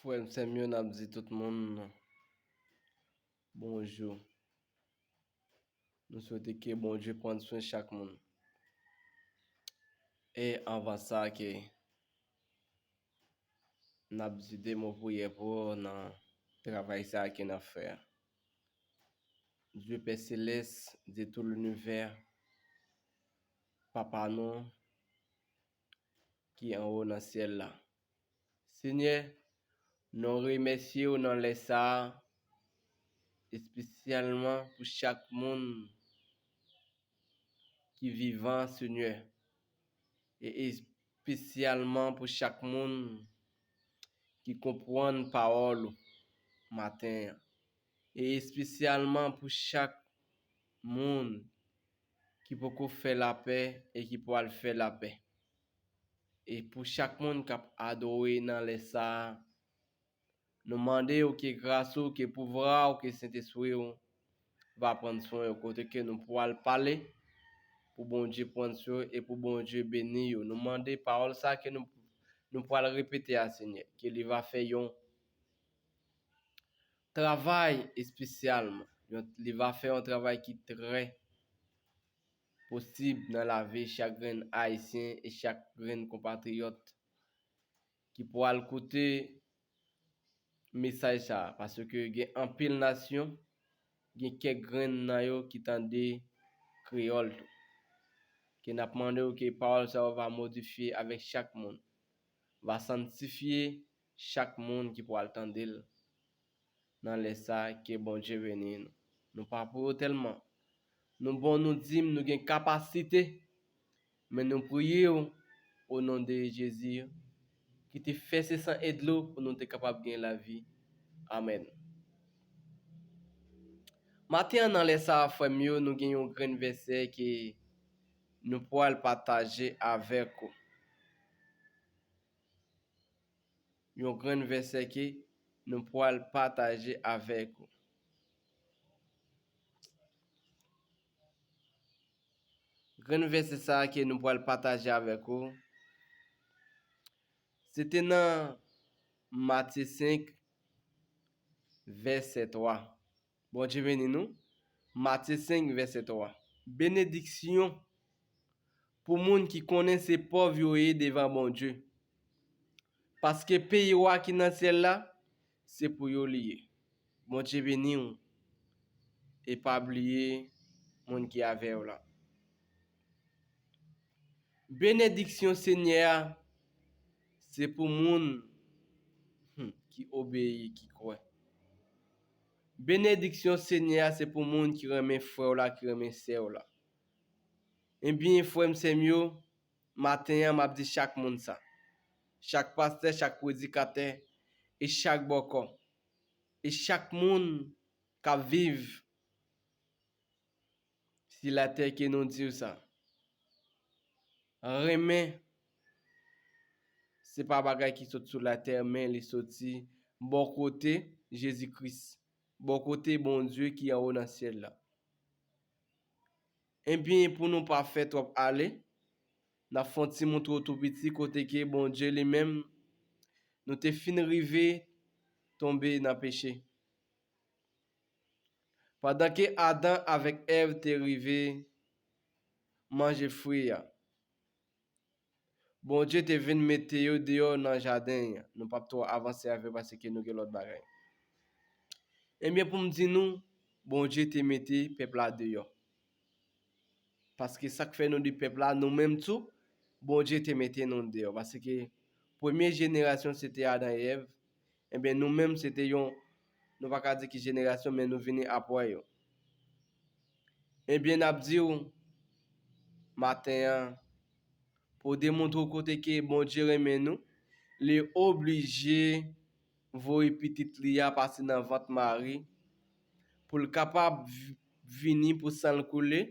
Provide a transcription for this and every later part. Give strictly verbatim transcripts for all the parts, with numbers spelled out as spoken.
Frè m, sè m yo, n ap di tout moun bonjou. Nou swete ke Bondye pran swen chak moun. E anvan sa, ke n ap di de mo priyè pou ou nan travay sa a ke n ap fè a. Dye Pè Selès, Dye tou linivè, Papa nou ki anwo nan syèl la. Senyè, nou remèsye w nan lè sa a, espesyalman pou chak moun ki vivan, Senyè, e espesyalman pou chak moun ki konprann pawòl ou maten an, e espesyalman pou chak moun ki poko fè lapè e ki pwal fè lapè. E pou chak moun k ap adore nan lè sa a, nou mande w ke gras ou, ke pouvwa ou, ke Sentespri ou va pran swen yo, kote ke nou pwal pale, pou Bondye pran swen yo e pou Bondye beni yo. Nou mande pawòl sa ke nou, nou pral repete a, Senyè, ke li va fè yon travay espesyalman. Yon, li va fè yon travay ki trè posib nan lavi chak grenn Ayisyen e chak grenn konpatriyòt ki pral koute mesaj sa a, paske gen anpil nasyon, gen kèk grenn nan yo ki tande kreyòl tou. Ke n ap mande w ke pawòl sa yo va modifye avèk chak moun, va sanntifye chak moun ki pral tande l. Nan lè sa, ke Bondye beni nou. Nou pa pou yo tèlman. Nou bon, nou dim, nou gen kapasite. Men nou priye w, o non de Jezi, ki te fè se san e dlo pou nou te kapab gen lavi. Amèn. Maten an, nan lè sa a, frè m yo, nou gen yon grenn vèsè ke nou pral pataje avèk ou. Yon grenn vèsè ke nou pral pataje avèk ou. Grenn vèsè sa a ke nou pral pataje avèk ou, se te nan Matye senk, vèsè twa. Bondye beni nou. Matye senk, vèsè twa. Benediksyon pou moun ki konnen se pòv yo ye devan Bondye. Paske peyi wa ki nan syèl la, se pou yo li ye. Bondye beni w. E pa bliye moun ki avè w la. Benediksyon Senyè a, se pou moun, hmm, ki obeyi, ki kwè. Benediksyon Senyè a, se pou moun ki renmen frè w la, ki renmen sè w la. Ebyen, frè m, sè m yo, maten an, m ap di chak moun sa. Chak pastè, chak predikatè, e chak bòkò, e chak moun k ap viv si latè ke nou di w sa. Renmen, se pa bagay ki sot sou latè, men li soti bò kote Jezi Kris, bò kote Bondye ki anwo nan syèl la. Ebyen, pou nou pa fè twòp ale, n ap fè yon ti moutro tou piti kote ke Bondye li menm, nou te fin rive tonbe nan peche. Pandan ke Adan avèk Èv te rive manje fwi a, Bondye te vin mete yo deyò nan jaden an. Nou p ap twò avanse avè yo paske nou gen lòt bagay. Ebyen, pou m di nou, Bondye te mete pèp la deyò. Paske sa k fè nou di pèp la, nou menm tou, Bondye te mete nou deyò. Paske premye jenerasyon se te Adan e Èv. Ebyen, nou menm, se te yon, nou pa ka di ki jenerasyon, men nou vini apre yo. Ebyen, n ap di w, maten an, pou demontre w kote ke Bondye renmen nou, li oblije voye pitit li a pase nan vant Mari, pou l kapab vi-, vini, pou san l koule,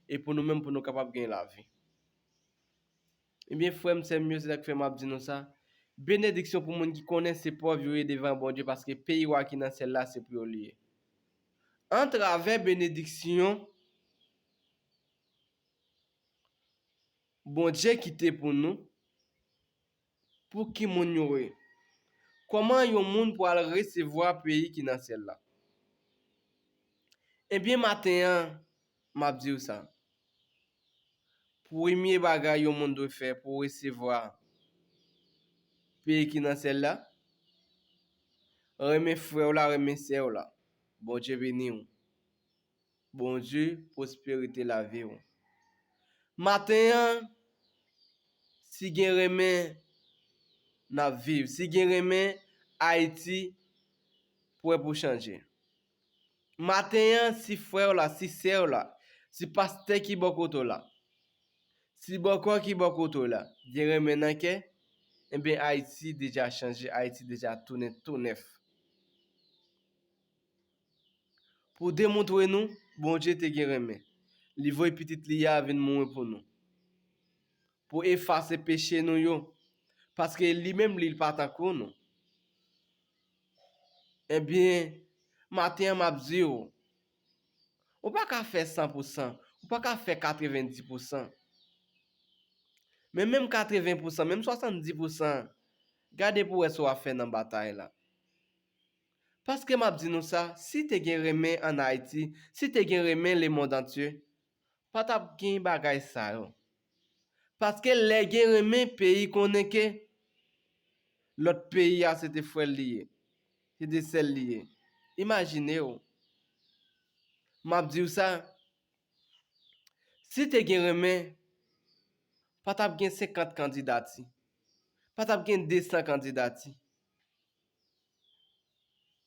e pou nou menm, pou nou kapab gen lavi. Ebyen, frè m, sè m yo, se sa k fè m ap di nou sa. Benediksyon pou moun ki konnen se pòv yo ye devan Bondye, paske peyi wa ki nan syèl la, se pou yo li ye. Antravè benediksyon Bondye kite pou nou, pou ki moun yo ye? Kòman yon moun pral resevwa peyi ki nan syèl la? Ebyen, maten an, m ap di w sa. Premye bagay yon moun dwe fè pou resevwa peyi ki nan syèl la, renmen frè w la, renmen sè w la. Bondye beni w. Bondye pwosperite lavi w. Maten an, si gen renmen, n ap viv. Si gen renmen, Ayiti prè pou chanje. Maten an, si frè w la, si sè w la, si pastè ki bò kote w la, si bòkò ki bò kote w la, gen renmen nan kè, ebyen Ayiti deja chanje, Ayiti deja tounen tou nèf. Pou demontre nou, Bondye te gen renmen. Li voye pitit li a vin mouri pou nou. Pou efase peche nou yo. Paske li menm li pa tankou nou. Ebyen, maten an m ap di w, ou pa ka fè san pou san, ou pa ka fè katrevenndis pou san. Men menm katreven pou san, menm swasanndis pou san, gade pou wè sa w ap fè nan batay la. Paske m ap di nou sa, si te gen renmen ann Ayiti, si te gen renmen lemonn antye, pa t ap gen bagay sa yo. Paske lè gen renmen, peyi konnen ke lòt peyi a se te frè l li ye, se te sè l li ye. Imajine w. M ap di w sa, si te gen renmen, pa t ap gen senkant kandidati. Pa t ap gen de san kandidati.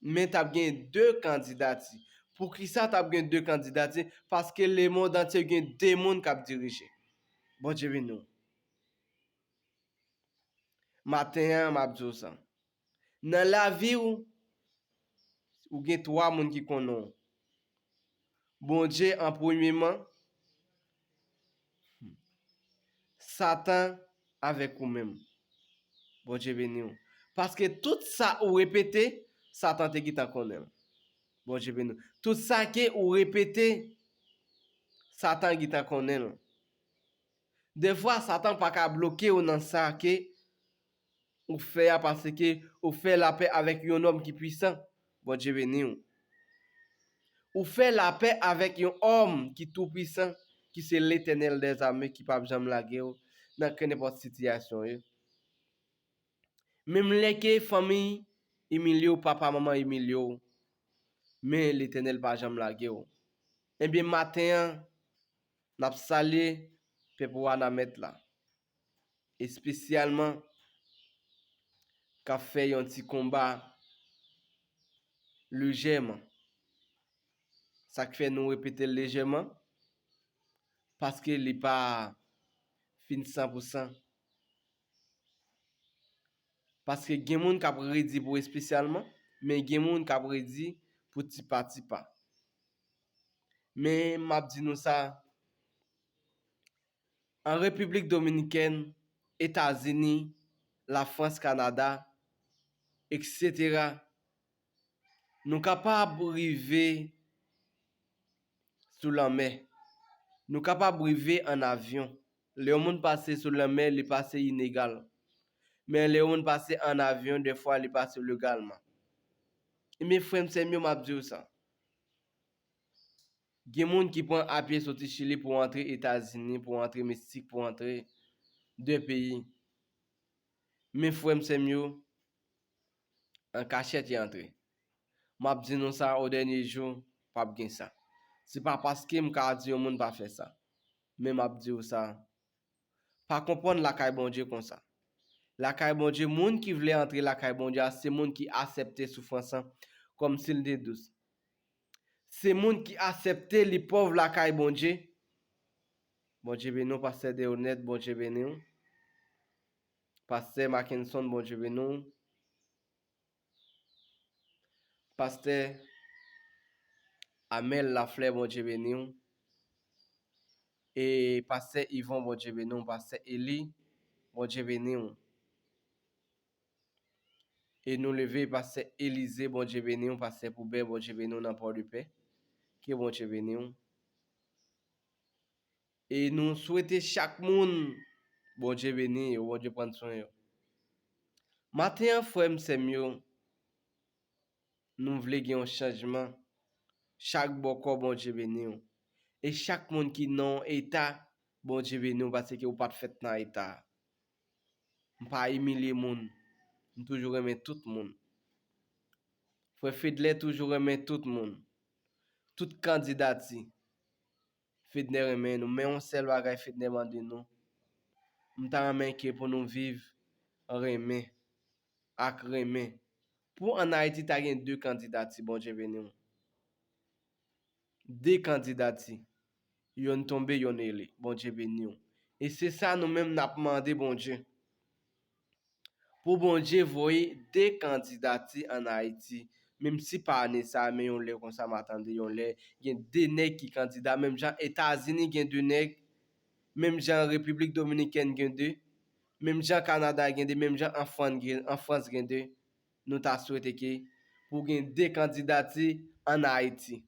Men t ap gen de kandidati. Poukisa t ap gen de kandidati? Paske lemonn antye gen de moun k ap dirije. Bondye beni w. Maten an, m ap di w sa. Nan lavi w, ou gen twa moun ki konnen w. Bondye an premyeman, Satan avèk ou menm. Bondye beni w. Paske tout sa ou repete, Satan te gentan konnen l. Bondye beni w. Tout sa ke ou repete, Satan gentan konnen l. Defwa, Satan pa ka bloke w nan sa ke ou fè a, paske ou fè lapè avèk yon nonm ki pwisan. Bondye beni w. Ou fè lapè avèk yon òm ki toupwisan, ki se Letènèl dèzame, ki p ap janm lage w nan kenenpòt sitiyasyon yo. Menm lè ke fanmi imilye w, papa, manman imilye w, men Letènèl pa janm lage w. Ebyen, maten an, n ap salye pèp Wanament la, espesyalman k ap fè yon ti konba lejèman. Sa k fè nou repete l lejèman, paske li pa fin san pou san. Paske gen moun k ap redi pou espesyalman, men gen moun k ap redi pou tipa tipa. Men m ap di nou sa, an Repiblik Dominikèn, Etazini, Lafrans, Kanada, etsetera, nou kapab rive sou lanmè. Nou kapab rive ann avyon. Lè yon moun pase sou lanmè, li pase ilegal. Men lè yon moun pase ann avyon, dèfwa li pase legalman. Ebyen, frè m, sè m yo, m ap di w sa. Gen moun ki pran apye soti Chili pou antre Etazini, pou antre Meksik, pou antre de peyi. Men frè m, sè m yo, an kachèt y antre. M ap di nou sa, o dènye jou, p ap gen sa. Se pa paske m ka di yon moun pa fè sa. Men m ap di w sa, pa konprann lakay Bondye konsa. Lakay Bondye, moun ki vle antre lakay Bondye a, se moun ki aksepte soufrans lan kòmsi l te dous. Se moun ki aksepte li pòv lakay Bondye. Bondye beni w, pastè Deonèt, Bondye beni w. Pastè Mackenson, Bondye beni w. Pastè Amel Laflè, Bondye beni w. E pastè Yvon, Bondye beni w. Pastè Eli, Bondye beni w. E nou leve pastè Elize, Bondye beni w. Pastè Poubè, Bondye beni w nan Pòdepè. Ke Bondye beni w. E nou swete chak moun Bondye beni yo, Bondye pran swen yo. Maten an, frè m, sè m yo, nou vle gen yon chanjman. Chak bòkò, Bondye beni w. E chak moun ki nan yon eta, Bondye beni w, paske ou pa t fèt nan eta a. M pa imilye moun. M toujou renmen tout moun. Frè Fedlè toujou renmen tout moun. Tout kandidati. Fednè renmen nou. Men yon sèl bagay Fednè mande nou. M ta renmen ke pou nou viv renmen ak renmen. Pou ann Ayiti ta gen de kandidati, Bondye beni w. De kandidati. Yonn tonbe, yonn eli. Bondye beni w. E se sa nou menm n ap mande Bondye. Pou Bondye voye de kandidati ann Ayiti. Menm si pa ane sa a, men yon lè konsa, m a tande yon lè, gen de nèg ki kandida. Menm jan Etazini gen de nèg, menm jan Repiblik Dominikèn gen de, menm jan Kanada gen de, menm jan an Fran gen, an Frans gen de. Nou ta swete ke pou gen de kandidati ann Ayiti.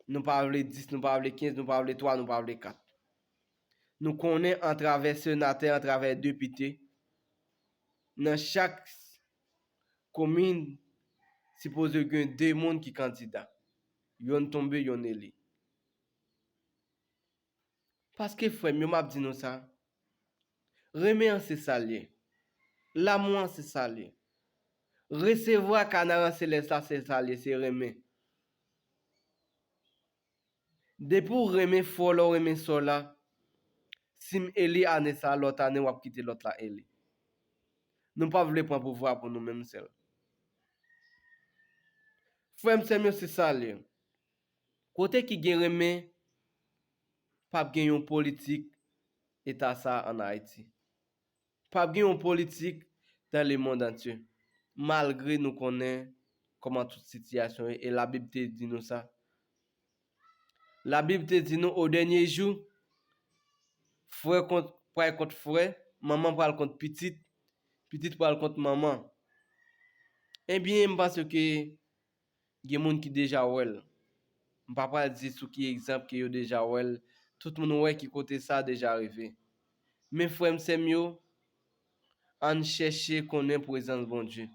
Nou pa vle dis, nou pa vle kenz, nou pa vle twa, nou pa vle kat. Nou konnen atravè senatè, atravè depite, nan chak komin, sipoze gen de moun ki kandida. Yonn tonbe, yonn eli. Paske, frè m yo, m ap di nou sa, renmen an se sa l ye. Lanmou an se sa l ye. Resevwa kanaran selès la, se sa l ye, se renmen. Depi w renmen frè w la, w renmen sè w la, si m eli ane sa a, lòt ane w ap kite lòt la eli. Nou pa vle pran pouvwa pou nou menm sèl. Frè m, sè m yo, se sa l ye. Kote ki gen renmen, p ap gen yon politik eta sa a ann Ayiti. P ap gen yon politik dans le monde entier. Malgre nou konnen kòman tout sitiyasyon ye, e Labib te di nou sa. Labib te di nou, o dènye jou, frè kont, pral kont frè, manman pral kont pitit, pitit pral kont manman. Ebyen, m panse ke gen moun ki deja wè l. M pa pral di sou ki egzanp ke yo deja wè l. Tout moun wè ki kote sa deja rive. Men frè m, sè m yo, ann chèche konnen prezans Bondye.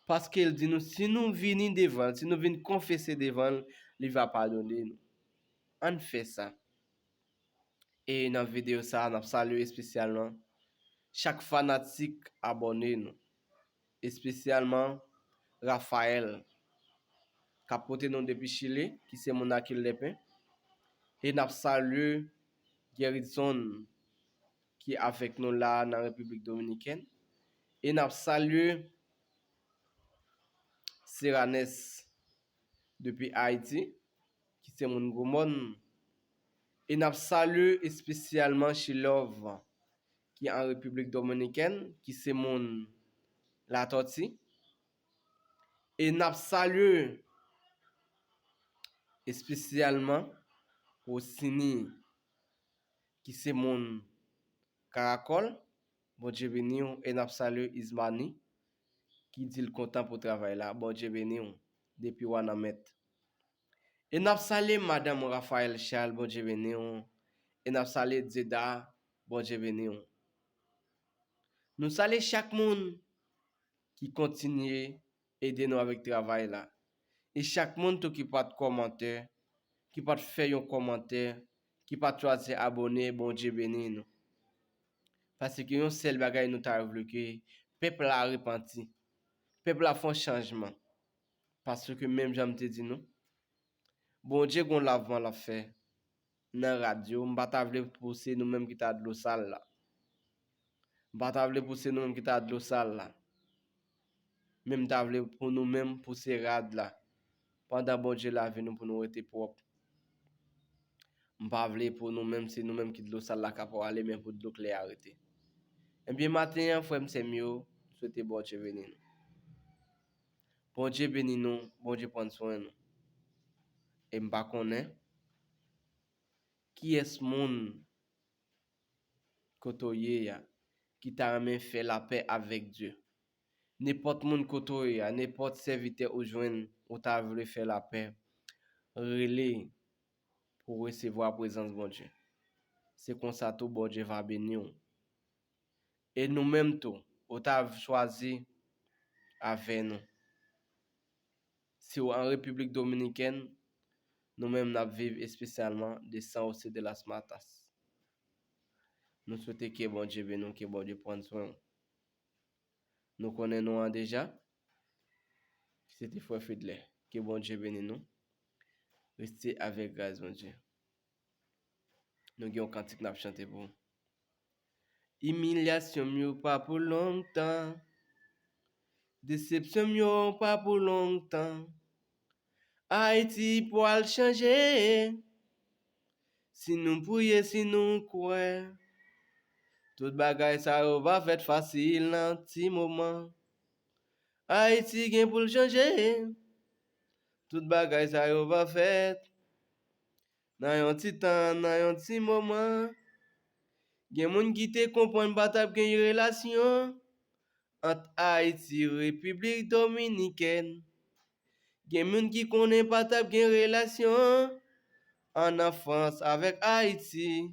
Paske l di nou, si nou vini devan l, si nou vin konfese devan l, li va padone nou. Ann fè sa. E nan videyo sa a, n ap salye espesyalman chak fanatik abòne nou, espesyalman Raphaël, k ap koute nou depi Chili, ki se moun Akil Dèpen. E n ap salye Gerritson, ki avèk nou la nan Repiblik Dominikèn. E n ap salye Seranes depi Ayiti, ki se moun Gwomòn. E n ap salye espesyalman Chilove, ki an Repiblik Dominikèn, ki se moun Latòti. E n ap salye espesyalman Rosini, ki se moun Karakòl. Bondye beni w. E n ap salye Ismani, ki di l kontan pou travay la. Bondye beni w. Depi Wanament. E n ap salye madanm Raphaël Charles, Bondye beni w. E n ap salye Dieuda, Bondye beni w. Nou salye chak moun ki kontinye ede nou avèk travay la. E chak moun tou ki pa t kòmantè, ki pa t fè yon kòmantè, ki pa t chwazi abòne, Bondye beni nou. Paske yon sèl bagay nou ta vle ke pèp la repanti. Pèp la fè yon chanjman. Paske menm jan m te di nou, Bondye gon lavman l ap fè nan rad yo. M pa ta vle pou se nou menm ki ta dlo sal la. M pa ta vle pou se nou menm ki ta dlo sal la. Men m ta vle pou nou menm pou se rad la. Pandan Bondye lavi nou pou nou rete pwòp. M pa vle pou nou menm se nou menm ki dlo sal la k ap ale men pou dlo klè a rete. Ebyen maten an, frè m, sè m yo, swete Bondye beni nou. Bondye beni nou, Bondye pran swen nou. E m pa konnen kiyès moun kote w ye a ki ta renmen fè lapè avèk Dye. Nenpòt moun kote w ye a, nenpòt sèvitè ou jwenn ou ta vle fè lapè, rele pou w resevwa prezans Bondye. Se konsa tou Bondye va beni w. E nou menm tou, ou ta chwazi avè nou. Si w an Repiblik Dominikèn, nou menm n ap viv espesyalman de San José de las Matas. Nou swete ke Bondye beni w, ke Bondye pran swen w. Nou konnen non an deja. Se te frè Fidlè. Ke Bondye beni nou. Rete avèk gras Bondye. Nou gen yon kantik n ap chante pou ou. Imilyasyon m yo pa pou lontan. Desepsyon m yo pa pou lontan. Ayiti pral chanje. Si nou priye, si nou kwè, tout bagay sa yo va fèt fasil nan ti moman. Ayiti gen pou l chanje. Tout bagay sa yo va fèt nan yon ti tan, nan yon ti moman. Gen moun ki te konprann pa t ap gen relasyon ant Ayiti, Repiblik Dominikèn. Gen moun ki konnen pa t ap gen relasyon an Frans avèk Ayiti.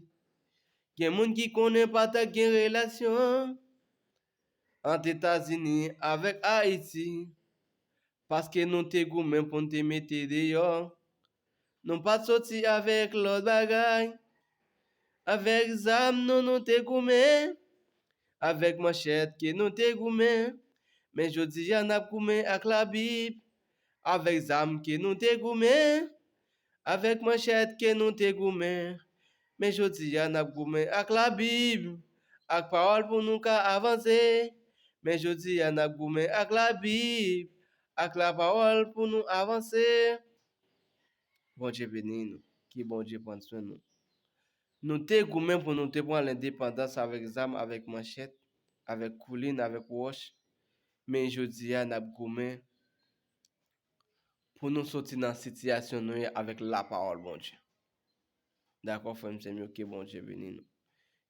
Gen moun ki konnen pa t ap gen relasyon ant Etazini avèk Ayiti. Paske nou te goumen pou n te mete deyò. Nou pa t soti avèk lòt bagay. Avèk zam nou, nou te goumen. Avèk manchèt ke nou te goumen. Men jodi a n ap goumen ak Labib. Avèk zam ke nou te goumen. Avèk manchèt ke nou te goumen. Men jodi a n ap goumen ak Labib. Ak pawòl pou nou ka avanse. Men jodi a n ap goumen ak Labib. Ak lapawòl pou nou avanse. Bondye beni nou. Ke Bondye pran swen nou. Nou te goumen pou nou te pran lendepandans avèk zam, avèk manchèt, avèk koulin, avèk wòch. Men jodi a n ap goumen pou nou soti nan sitiyasyon nou ye avèk lapawòl Bondye. Dakò, frè m, sè m yo, ke Bondye beni nou.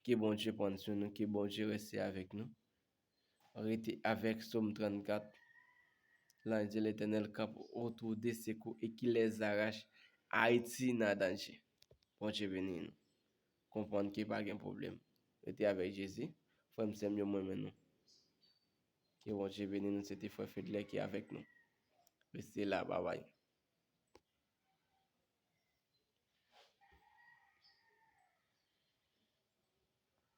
Ke Bondye pran swen nou, ke Bondye rete avèk nou. Rete avèk Sòm trannkat. L'ange de l'Éternel campe autour des secours et qui les arrache. Ayiti nan danje. Bondye beni nou. Konprann ke pa gen pwoblèm. Rete avèk Jezi. Frè m, sè m yo, mwen renmen nou. Ke Bondye beni nou. Se te frè Fidlè ki avèk nou. Rete la, babay.